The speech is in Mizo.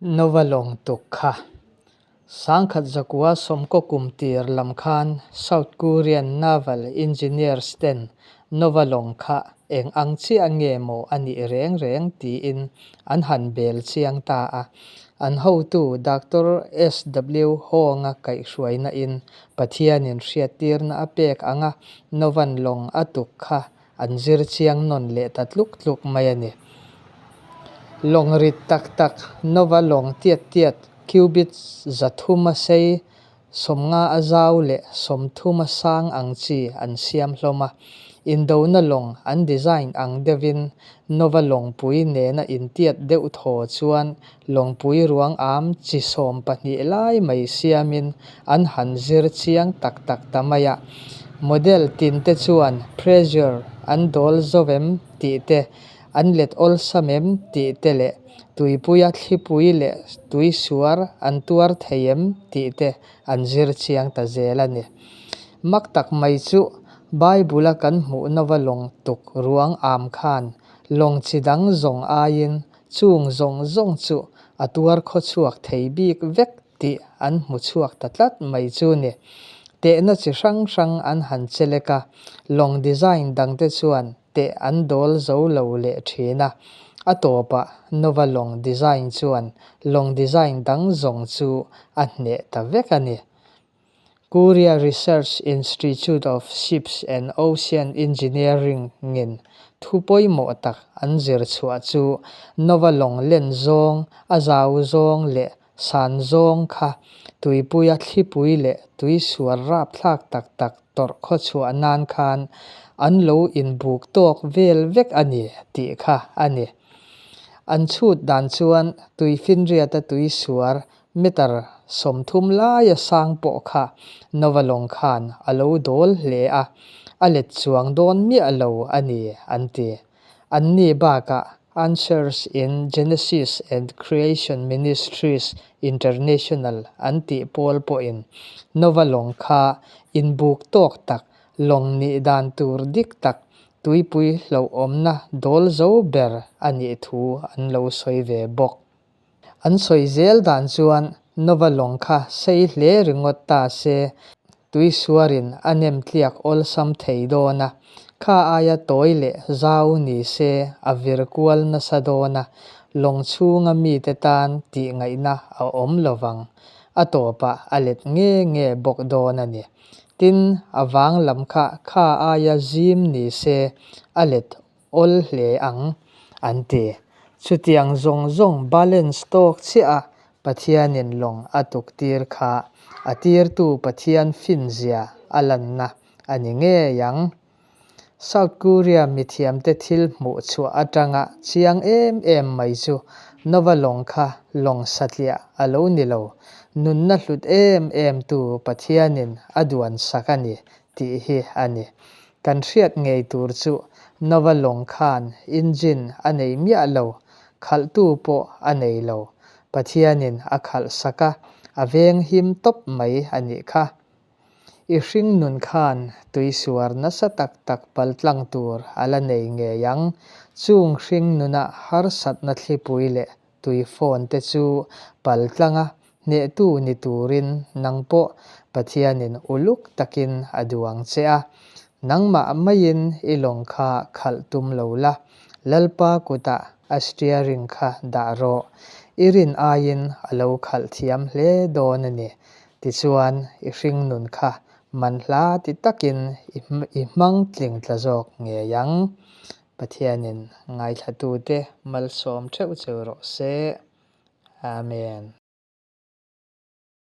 Nova lawng tuk kha. 1990 kum tir lam khan South Korean Naval Engineers ten Nova lawng kha eng ang chiah nge maw a nih reng reng tiin an han bel chiang ta a. An hotu Doctor SW Hong-a kaihhruaina in Pathianin hriattirna a pek anga Novan lawng a tuk kha An zir chiang nawn leh ta tluk tluk mai a ni. Lawng rit tak tak, Nova lawng tiat tiat, cubit 300 a sei, 50 a zau leh 30 a sang ang chi an siam hlawm a. Indona lawng an design ang deuhin Nova lawngpui nena intiat deuh thaw chuan lawngpui ruang am chi 12 lai mai siamin an han zir chiang tak tak ta mai a. Model tin te chuan pressure an dawl zo em tih te, an let awlsam em tih te leh tuipuia thlipui leh tuisuar an tuar thei em tih te an zir chiang ta zel a ni. Mak tak mai chu Bible-a kan hmuh nova lawng tuk ruang am khan lawng chi dang zawng aiin chung zawng zawng chu a tuar khawchhuak thei bik vek tih an hmu chhuak ta tlat mai chu ni. Tehna chi hrang hrang an han che lek a, lawng design dangte chuan teh an dawl zo lo leh thin a. A tawpah Nova lawng design chuan lawng design dang zawng chu a hneh ta vek a ni. Korea Research Institute of Ships and Ocean Engineering-in thu pawimawh tak an zir chhuah chu Nova lawng len zawng, a zau zawng leh san zawng kha tuipuia thlipui leh tuisual rapthlak tak tak tawrh khaw chhuah nan khan an lo inbuk tawk vel vek a ni tih kha a ni. An chhut dan chuan tuifinriata tuisuar Meter 30 laia sang pawh kha Nova lawng khan a lo dawl hle a, a let chuang dawn miah lo a ni, an ti. Anni bakah Answers in Genesis and Creation Ministries International an tih pawl pawhin Nova lawng kha inbuk tawk tak, lawng nih dan tur dik tak, tuipui hlauhawmna dawl zo ber a nih thu an lo sawi ve bawk. An sawi zel dan chuan Nova lawng kha sei hle ringawt ta se, tuisuarin a nem tliak awlsam thei dawn a, kha aia tawi leh zau ni se a vir kual nasa dawn a, lawng chhunga mite tan tih ngaihna a awm lo vang. A tawpah a let nge nge bawk dawn a ni. Tin, a vang lam kha kha aia zim ni se a let awl hle ang, an ti. Chutiang zawng zawng balance tawk chiah a Pathianin lawng a tuktir kha a tirtu Pathian finzia a lanna a ni ngei ang. South Korea mithiamte thil hmuh chhuah atanga chiang em em mai chu Nova lawng kha lawng satliah a lo ni lo, nunna hlut em em tu Pathianin a duan sak a ni tih hi a ni. Kan hriat ngei tur chu Nova lawng khan engine a nei miah lo, khalhtu pawh a nei lo. Pathianin a khalh sak a, a veng him tawp mai a nih kha. I hring nun khan tuisuar nasa tak tak paltlang tur a la nei ngei ang. Chung hring nuna harsatna thlipui leh Tui phone te chu paltlang a, hnehtu ni turin nang pawh Pathianin uluk takin a duang che a. Nangmah maiin i lawng kha khalh tum lo la, Lalpa kutah a steering kha dah rawh. I rin aiin a lo khalh thiam hle dawn a ni. Tichuan i hringnun kha manhla ti takin i hmang tling tla zawk ngei ang. Pathianin ngaithlatute malsawm theuh cheu rawh se. Amen.